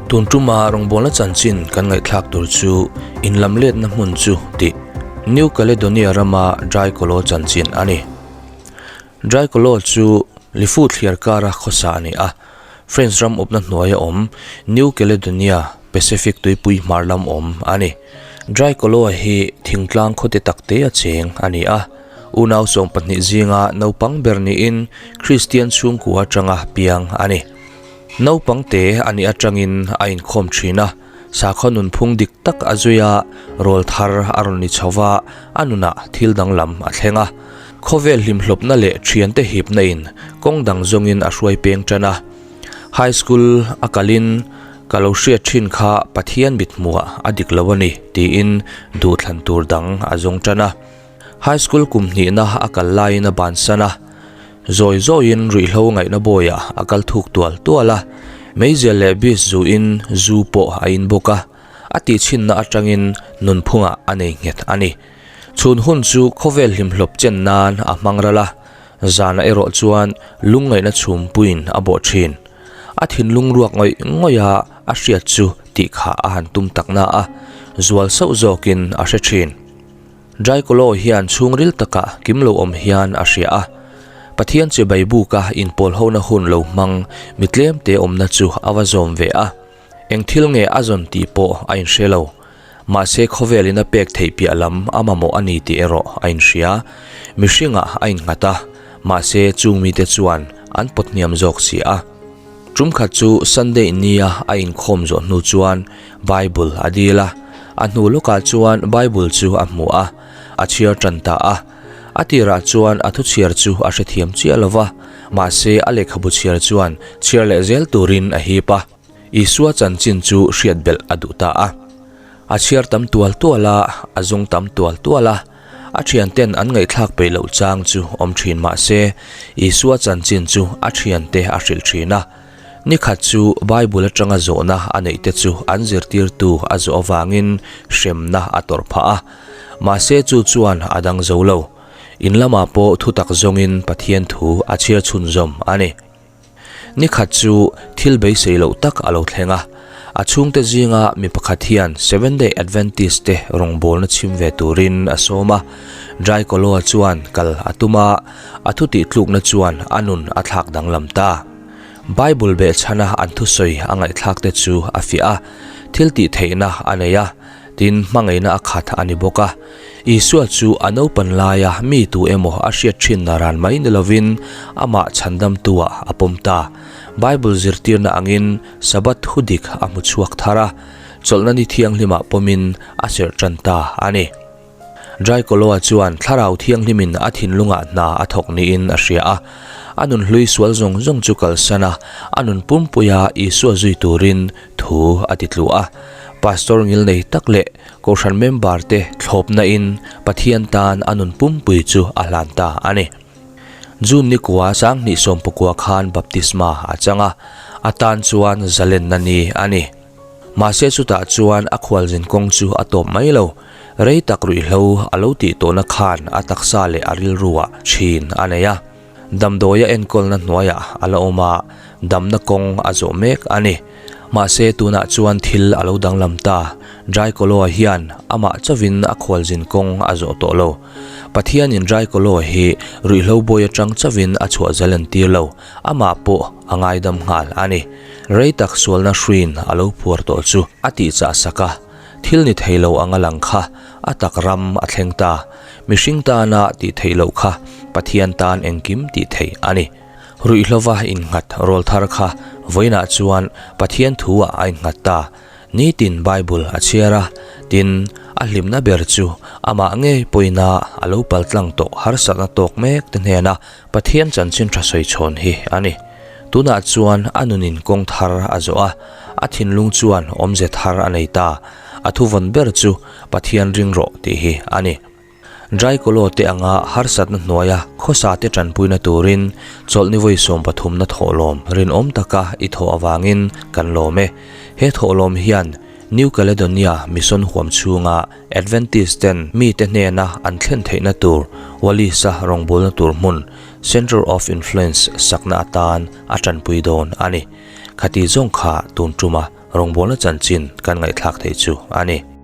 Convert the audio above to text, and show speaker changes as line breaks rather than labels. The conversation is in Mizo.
Tun tuma rawngbawlna chanchin kan ngaihthlak tur chu inlamletna hmun chu tih New Caledonia rama Dry Kolo chanchin a ni. Dry Kolo chu Lifu thliar kara khawsa a ni a, French ram awpna hnuaia awm New Caledonia Pacific tuipui hmar lam awm a ni. Dry Kolo hi thingtlang khawte takte a cheng a ni a, unau 12 zinga naupang ber niin Kristian chhungkua atanga piang a ni. Naupang te a nih atangin a inkhawm thin a, sakhaw nunphung dik tak a zui a, rawl thar a rawn ni chho va, a nunah thil danglam a thleng a. Khawvel hlimhlawpna leh thiante hipna in kawng dang zawngin a hruai peng tan a. High School a kalin ka lo hriat thin kha Pathian mithmuah a dik lo a ni tiin duhthlan tur dang a zawng tan a. High School kum hnihna a kal laiin a bansan a. Zawi zawiin ruihhlo ngaihna bawiah a kal thuk tual tual a, meizial leh bis zuin zu pawh a in bawk a, a tihchhinna atangin nunphungah a nei nghet a ni. Chhun hun chu khawvel hlimhlawp chen nan a hmang ral a, zanah erawh chuan lungngaihna chhumpuiin a bawh thin. A thinlung ruak ngawih ngawih a a hriat chu tih kha a han tum tak na a, zual sauh zawkin a hre thin. Draikolo hian chhungril takah kim lo awm hian a hria a, Pathian chibai buka inpawl hona hun lo hmang mi tlemte awmna chu a va zawm ve a. Eng thil nge a zawn tih pawh a inhre lo. Mahse khawvelin a pek theih piah lam a mamawh a ni tih erawh a inhria. Mihringah a innghat a, mahse chung mite chuan an pawt hniam zawk si a. Tum khat chu Sunday nia a inkhawm zawh hnu chuan Bible a dil a, a hnu lawkah chuan Bible chu a hmu a, a chhiar tan ta a. A tirah chuan a thuchhiar chu a hrethiam chiah lo va, mahse a lehkhabu chhiar chuan chhiar leh zel turin a hip a, Isua chanchin chu hriat belh a duh ta a. A chhiar tam tual tual a, a zung tam tual tual a. A thianten an ngaihthlak peih loh chang chu awm thin mah se, Isua chanchin chu a thiante a hrilh thin a. Ni khat chu Bible atanga zawhna a neih te chu an zirtirtu a zawh avangin hremna a tawrh phah a. Mahse chu chuan a dang zo lo. In lamah pawh thutak zawngin Pathian thu a chhiar chhunzawm a ni. Ni khat chu thil beisei loh tak a lo thleng a, a chhungte zinga mi pakhat hian Seventh Day Adventist te rawngbawlna chhim ve turin a sawm a. Dry Koloa chuan kal a tum a, a thutih tlukna chuan a nun a thlak danglam ta. Bible behchhana an thusawi a ngaihthlak te chu a fiah a, thil tih theihna a nei a, Tin, hmangaihna a khat a ni bawk a. Isua chu a naupan laia mi tu emaw a hriat thin ran mai ni lovin amah chhandamtuah a pawm ta. Bible zirtirna angin Sabbath thu dik a hmu chhuak thar a, chawlhna ni thianghlimah pawmin a serh tan ta a ni. Draikoloa chuan Thlarau Thianghlimin a thinlungah hna a thawk niin a hria a. A nunhlui sual zawng zawng chu kalsan a, a nun pumpuia Isua zui turin thu a ti tlu a. Pastor ngilnei tak leh Kohhran member te thlawpna in Pathian tan a nun pumpui chu a hlan ta a ni. June ni kua 2019 khan baptisma a chang a, a tan chuan zalenna ni a ni. Mahse chutah chuan a khualzin kawng chu a tawp mai lo, rei tak ruihhlo a lo tih tawhna khan a taksa leh a rilruah thin a nei a. Damdawia enkawlna hnuaiah a la awm a, damna kawng a zawh mek a ni. Mahse tunah chuan thil a lo danglam ta, Draikoloa hian amah chauhin a khualzin kawng a zawh tawh lo. Pathianin Draikoloa hi ruihhlo bawi atang chauhin a chhuah zalen tir lo, amah pawh a ngaidam nghal a ni. Rei tak sualna hruiin a lo phuar tawh chu a tihchah sak a, thil ni thei lo anga lang kha a tak ram a thleng ta. Mihring tana tih theih loh kha Pathian tan engkim tih theih a ni. Ruihhlova innghat rawl thar kha vawiinah chuan Pathian thu-ah a innghat ta. Nitin Bible a chhiar a, tin, a hlimna ber chu amah ngei pawina a lo paltlang tawh harsatna tawk mek te hnena Pathian chanchin tha sawi chhawn hi a ni. Tunah chuan a nunin kawng thar a zawh a, a thinlung chuan awmze thar a nei ta. A thuvawn ber chu Pathian ring rawh tih hi a ni. Dry Kolo te anga harsatna hnuaia khawsa te tanpuina turin chawlhni vawi 13 na thawhlawm rinawm taka i thawh avangin kan lawm e. He thawhlawm hian New Caledonia Mission huam chhunga Adventist ten mite hnena an thlen theihna tur Wallis-a rawngbawlna tur hmun, Centre of Influence, sakna atan a tanpui dawn a ni. Khati zawng kha tun tuma rawngbawlna chanchin kan ngaihthlak theih chu a ni.